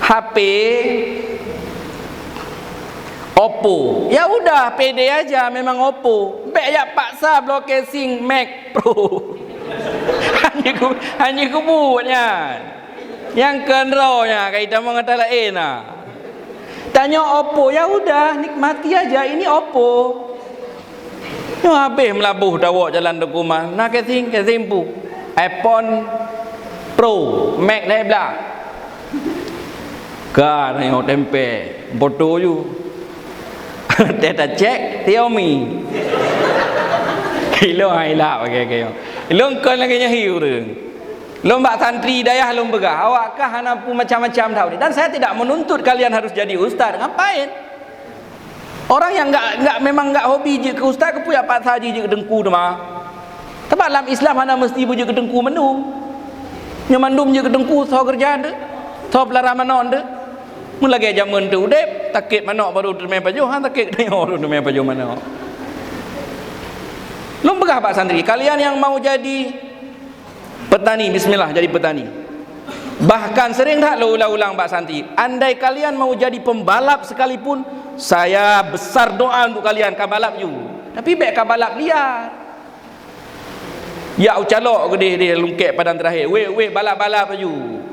H P Oppo. Ya udah, pede aja memang Oppo. Bék jak paksa bloe casing Mac Pro. Hanya ku, hanya kubuet nyan. Nyang keunroe nyan, kai tamong ata laén na. Tanyoe Oppo, ya udah, nikmati aja ini Oppo. Nyoe habéh meulaboh tawök jalan Teungku Umar, na casing, casing pu. iPhone Pro Max lhée blah. Ka nyoe tempe, foto ju. Teuh tacek Xiaomi. Ilong hai lak pakai kayo. Ilong kon lagée nyan hi ureuëng. Lôn bak santri dayah lôn peugah, awak kah hana pu macam-macam that. Dan saya tidak menuntut kalian harus jadi ustaz. Ngapain? Orang yang enggak, enggak, memang enggak hobi jeuet keu ustaz, keupeue jak paksa jih jeuet keu teungku teuma? Teuma lam Islam hana meusti beujeuet keu teungku mandum. Nyoe mandum jeuet keu teungku, soe keureuja deuek, soe peulara manok deuek. Meulagée jameun teu udeb, sakét manok baru teumé pajoh, han sakét tanyoe baru teumé pajoh manok. Lôn peugah bak santri, kalian yang mau jadi petani, bismillah jadi petani. Bahkan sering that lôn ulang-ulang bak santri, andai kalian mau jadi pembalap sekalipun, saya besar doa untuk kalian ka balap ju. Tapi bék ka balap liar. Jak u calok keudeh di lungkek padang terakhir, wék-wék balap-balap laju.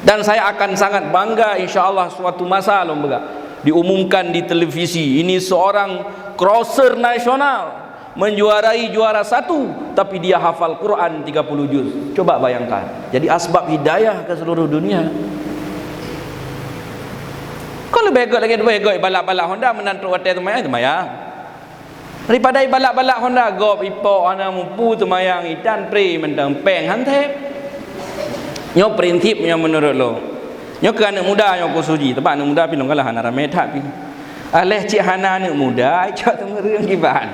Dan saya akan sangat bangga, insya Allah suatu masa lôn peugah, diumumkan di televisi, ini seorang crosser nasional menjuarai juara satu, tapi dia hafal Quran tiga puluh juz. Coba bayangkan, jadi asbab hidayah ke seluruh dunia. Kon leubeh gét lagée leubeh gét balap-balap Honda meunan trok watée seumayang, seumayang. Daripada ibalap-balap Honda gob ipok hana mupu seumayang itan pre mantong péng han sép. Nyoe prinsip nyoe meunurot lôn. Nyoe keu aneuëk muda nyoe khusos jih, teuma aneuëk muda pih lôn galah hana ramé that pih. Aléh cit hana aneuëk muda, cok teungureueng kiban.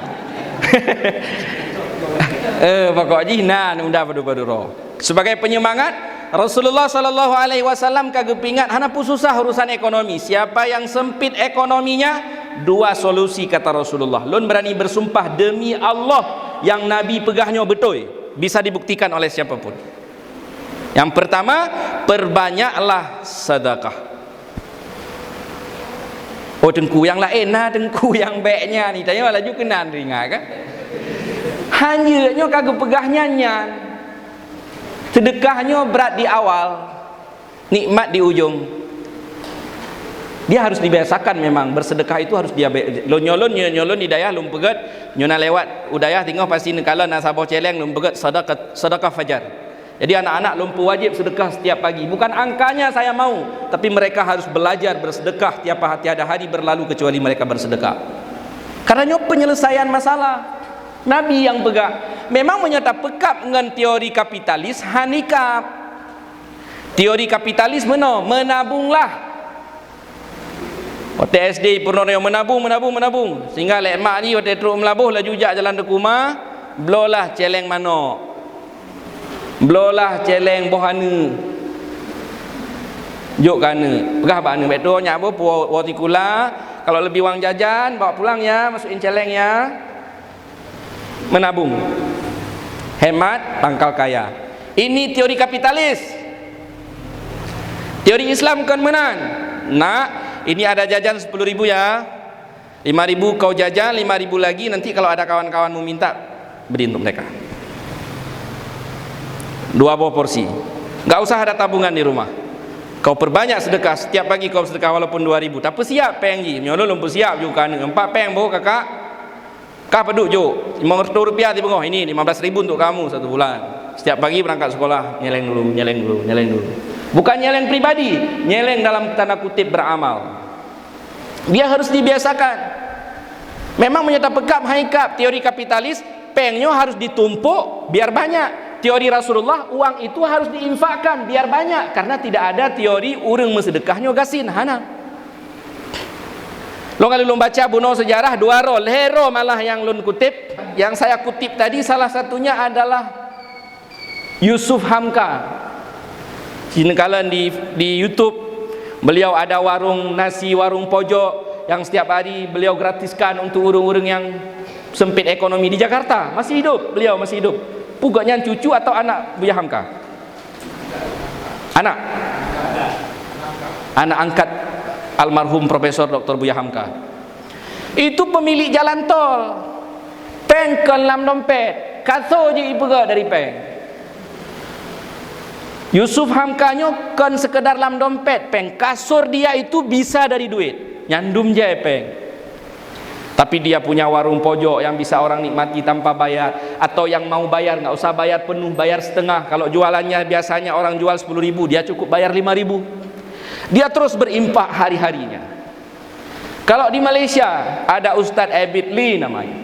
Eh, pokok jih na aneuëk muda padub-padub droe. Sebagai penyemangat, Rasulullah sallallahu alaihi wasallam ka geupeuingat hana peususah urusan ekonomi. Siapa yang sempit ekonominya, dua solusi kata Rasulullah. Lôn berani bersumpah demi Allah yang Nabi peugah nyoe beutôi, bisa dibuktikan oleh siapa pun. Yang pertama, perbanyaklah sedekah. Oh teungku nyang laén na teungku nyang bék nyan, tanyoe laju keunan ringat kan? Hanjeuet nyoe ka geupeugah nyan nyan. Sedekah nyoe brat di awal, nikmat di ujong. Dia harus dibiasakan memang, bersedekah itu harus dia lôn nyoe lôn nyoe lôn di dayah lôn peugét, nyoe na lewat u dayah teungoh pasti neukalon na saboh céléng lôn peugét sedekah, sedekah fajar. Jadi anak-anak lôn peuwajib sedekah setiap pagi. Bukan angkanya saya mau, tapi mereka harus belajar bersedekah tiap ha-, tiada hari berlalu kecuali mereka bersedekah. Karena nyoe penyelesaian masalah. Nabi nyang peugah, memang meunyoe tapeukab ngon teori kapitalis, han ikab. Teori kapitalis meunoe, menabunglah. Watée S D peurunoe menabung, menabung, menabung. Sehingga lé mak jih watée trok meulaboh laju jak jalan Teungku Umar, bloelah céléng manok. Bloelah céléng boh aneuk. Jok keu aneuk. Peugah bak aneuk, "Bèk tuwoe nyak boh, puwoe woe sikula. Kalau leubeh wang jajan, bawa pulang ya, masukin céléng ya." Menabung. Hemat, tangkal kaya. Ini teori kapitalis. Teori Islam kon meunan. "Nak, ini ada jajan sepuluh ribu ya. Lima ribu kau jajan, lima ribu lagi, nanti kalau ada kawan-kawanmu minta, beri untuk mereka." Dua boh porsi. Enggak usah ada tabungan di rumah. Kau perbanyak sedekah, setiap pagi kau sedekah walaupun dua ribu. Tapeusiap péng jih. Meunyoe lôn peusiap juga aneuk. Empat péng boh, Kakak. Kah padub jok, lima ratus rupiah tiep beungoh, ini lima belas ribu untuk kamu satu bulan. Setiap pagi berangkat sekolah, nyéléng dulu, nyéléng dulu, nyéléng dulu. Bukan nyéléng pribadi, nyéléng dalam tanda kutip beramal. Dia harus dibiasakan. Memang meunyoe tapeugah hai kap teori kapitalis, péng nyoe harus ditumpuk biar banyak. Teori Rasulullah, uang itu harus diinfakkan biar banyak, karena tidak ada teori ureuëng meuseudekah nyoe gasien, hana. Lôn ka lôn baca bunoe seujarah dua droe, lhée droe malah nyang lôn kutip. Yang saya kutip tadi salah satunya adalah Yusuf Hamka. Sineukala di, di YouTube, beliau ada warung nasi, warung pojok yang setiap hari beliau gratiskan untuk ureuëng-ureuëng yang sempit ekonomi di Jakarta. Masih hidup, beliau masih hidup. Peue gobnyan, cucu atau anak Buya Hamka? Anak. Anak angkat almarhum Profesor Doktor Buya Hamka. Itu pemilik jalan tol. Péng kon lam dompet, kasô jih ipeugöt dari péng. Yusuf Hamka nyoe kon sekedar lam dompet péng, kasur dia itu bisa dari duit. Nyan dum jai péng. Tapi dia punya warung pojok yang bisa orang nikmati tanpa bayar, atau yang mau bayar, nggak usah bayar penuh, bayar setengah. Kalau jualannya biasanya orang jual sepuluh ribu, dia cukup bayar lima ribu. Dia terus berinfak hari-harinya. Kalau di Malaysia, ada Ustaz Abid Lee namanya.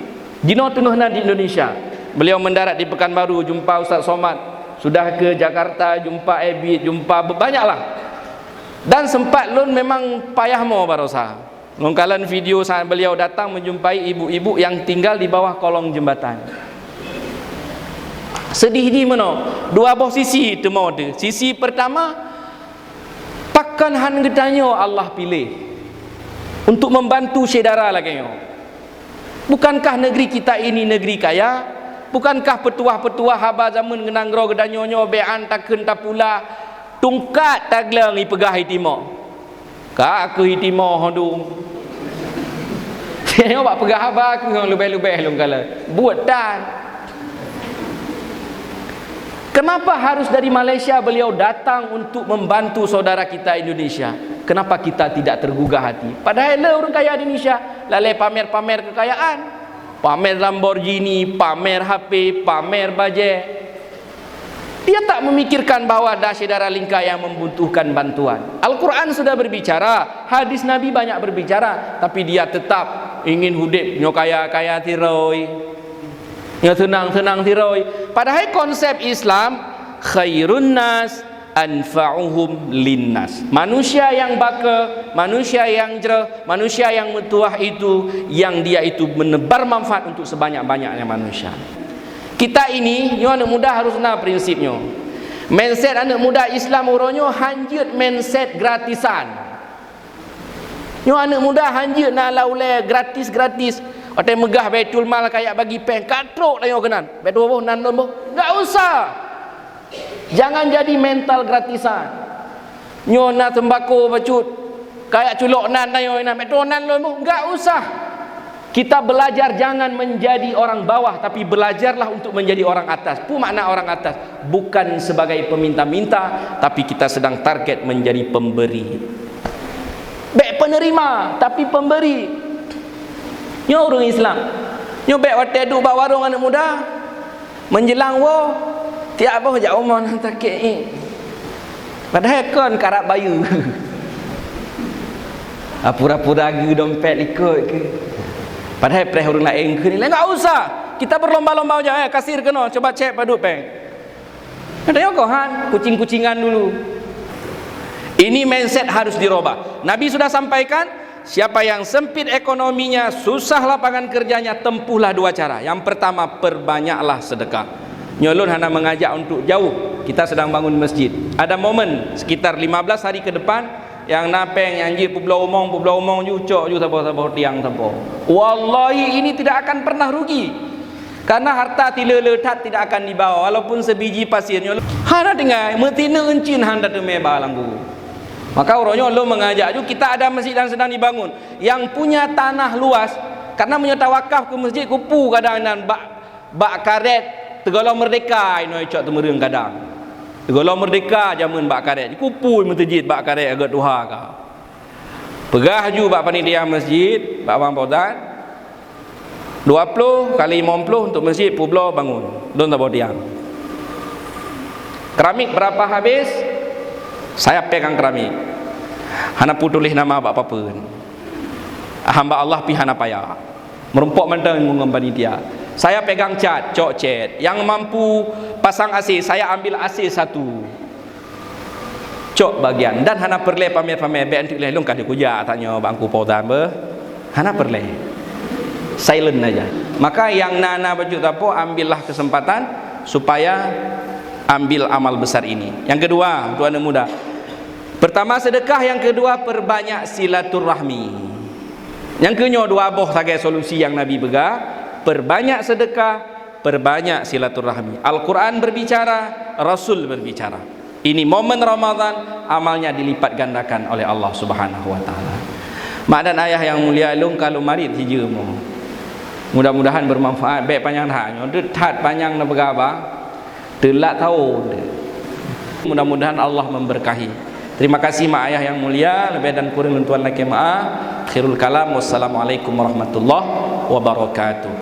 Jinoe teungoh na di Indonesia. Beliau mendarat di Pekanbaru, jumpa Ustaz Somad. Sudah ke Jakarta, jumpa Abid, jumpa, banyaklah. Dan sempat lôn memang payah mo barosa. Lôn kalon video saat beliau datang menjumpai ibu-ibu yang tinggal di bawah kolong jembatan. Sedih jih meunoe. Dua boh sisi teuma teuh. Sisi pertama, pakon hán geutanyoe Allah piléh untuk membantu syedara lagée nyoe? Bukankah negeri kita ini negeri kaya? Bukankah peutuah-peutuah haba zaman geunanggroe geutanyoe nyoe bék án takheun tapula, tungkat tagleueng ipeugah i timoh? Ka kheueh i timoh dum. Nyoe bak peugah haba kheueh leubeh-leubeh lôn kalon. Buet tan. Kenapa harus dari Malaysia beliau datang untuk membantu saudara kita Indonesia? Kenapa kita tidak tergugah hati? Padahai le ureuëng kaya di Indonesia lalée pamer-pamer kekayaan. Pamer Lamborghini, pamer H P, pamer bajée. Dia tak memikirkan bahwa ada syedara lingka yang membutuhkan bantuan. Al-Quran sudah berbicara, hadis Nabi banyak berbicara, tapi dia tetap ingin hudeb nyoe kaya-kaya tiroi, nyoe seunang-seunang tiroi. Padahai konsep Islam, khairun nas anfa'uhum linnas. Manusia yang baka, manusia yang jreh, manusia yang meutuah itu, yang dia itu menebar manfaat untuk sebanyak-banyaknya manusia. Kita ini, nyoe aneuëk muda harus na prinsip nyoe. Mindset aneuëk muda Islam uroe nyoe hanjeuet mindset gratisan. Nyoe aneuëk muda hanjeuet na lam ulée gratis-gratis. Watée meugah Baitul Mal kayak bagi péng, ka trok tanyoe keunan. Baitul boh nan lom boh. Enggak usah. Jangan jadi mental gratisan. Nyoe na sembako bacut, kayak culok nan tanyoe nan, baitul nan lom boh. Enggak usah. Kita belajar jangan menjadi orang bawah, tapi belajarlah untuk menjadi orang atas. Apa makna orang atas? Bukan sebagai peminta-minta, tapi kita sedang target menjadi pemberi. Bék penerima, tapi pemberi. Nyoe ureuëng Islam. Nyoe bék watée duek bak warong aneuëk muda, menjelang woe, tiap boh jak umoe nan sakét. Padahai kon karab bayeue. Apura-pura geu dompet likot keu. Padahai preh ureuëng laén keu nilai. Enggak usah. Kita berlomba-lomba saja, eh, kasir keunoe, coba cek padub péng. Ada yang kohan, kucing-kucingan dulu. Ini mindset harus dirubah. Nabi sudah sampaikan, siapa yang sempit ekonominya, susah lapangan kerjanya, tempuhlah dua cara. Yang pertama, perbanyaklah sedekah. Nyoe lôn hana mengajak untuk jauh. Kita sedang bangun masjid. Ada momen sekitar lima belas hari ke depan, nyang na péng nyang jeuet peubloe umong, peubloe umong ju, cok ju saboh-saboh tiang saboh. Wallahi, ini tidak akan pernah rugi. Karena harta tileue-leue that tidak akan dibawa, walaupun sebiji pasir nyoe. Hana tinggai, meusineuk euncin hana teumé ba lam kubu. Maka uroe nyoe lôn mengajak ju, kita ada masjid yang sedang dibangun. Yang punya tanah luas, karena meunyoe tawakaf keu masjid, kupu kadang nan bak, bak karet teugohlom merdeka inoe cok teumeureung kadang. Teugohlom merdeka jameun bak karet. Kupu meuteujit bak karet agak tuha ka. Peugah ju bak panitia masjid, bak Bang Fauzan, dua puluh kali lima puluh untuk masjid, peubloe bangun. Lôn saboh tiang. Keramik berapa habis? Saya pegang keramik. Hana peutuléh nama bak papeuen. Hamba Allah pih hana payah. Meurumpok mantong ngon panitia. Saya pegang cat, cok cat. Yang mampu pasang A C, saya ambil A C satu. Cok bagian dan hana peureulée pamer-pamer, bék anteuk lé lôn ka dikujak tanyoe bak Teungku Fauzan beuh. Hana peureulée. Silent aja. Maka yang na-na bacut tapo, ambillah kesempatan supaya ambil amal besar ini. Yang kedua, untuk anak muda. Pertama sedekah, yang kedua perbanyak silaturahmi. Nyang keunyoe dua boh sagai solusi yang Nabi peugah, perbanyak sedekah, perbanyak silaturahmi. Al-Quran berbicara, Rasul berbicara. Ini momen Ramadan, amalnya dilipat gandakan oleh Allah Subhanahu wa taala. Mak dan ayah yang mulia, lôn ka lôn marit hijeu mo. Mudah-mudahan bermanfaat. Bék panyang that nyoe. Deuh that panyang na peugah ba. Teulat tahun. Mudah-mudahan Allah memberkahi. Terima kasih mak ayah yang mulia, lebih dan kurang lôn tuan lakée maaf. Akhirul kalam, wassalamualaikum warahmatullahi wabarakatuh.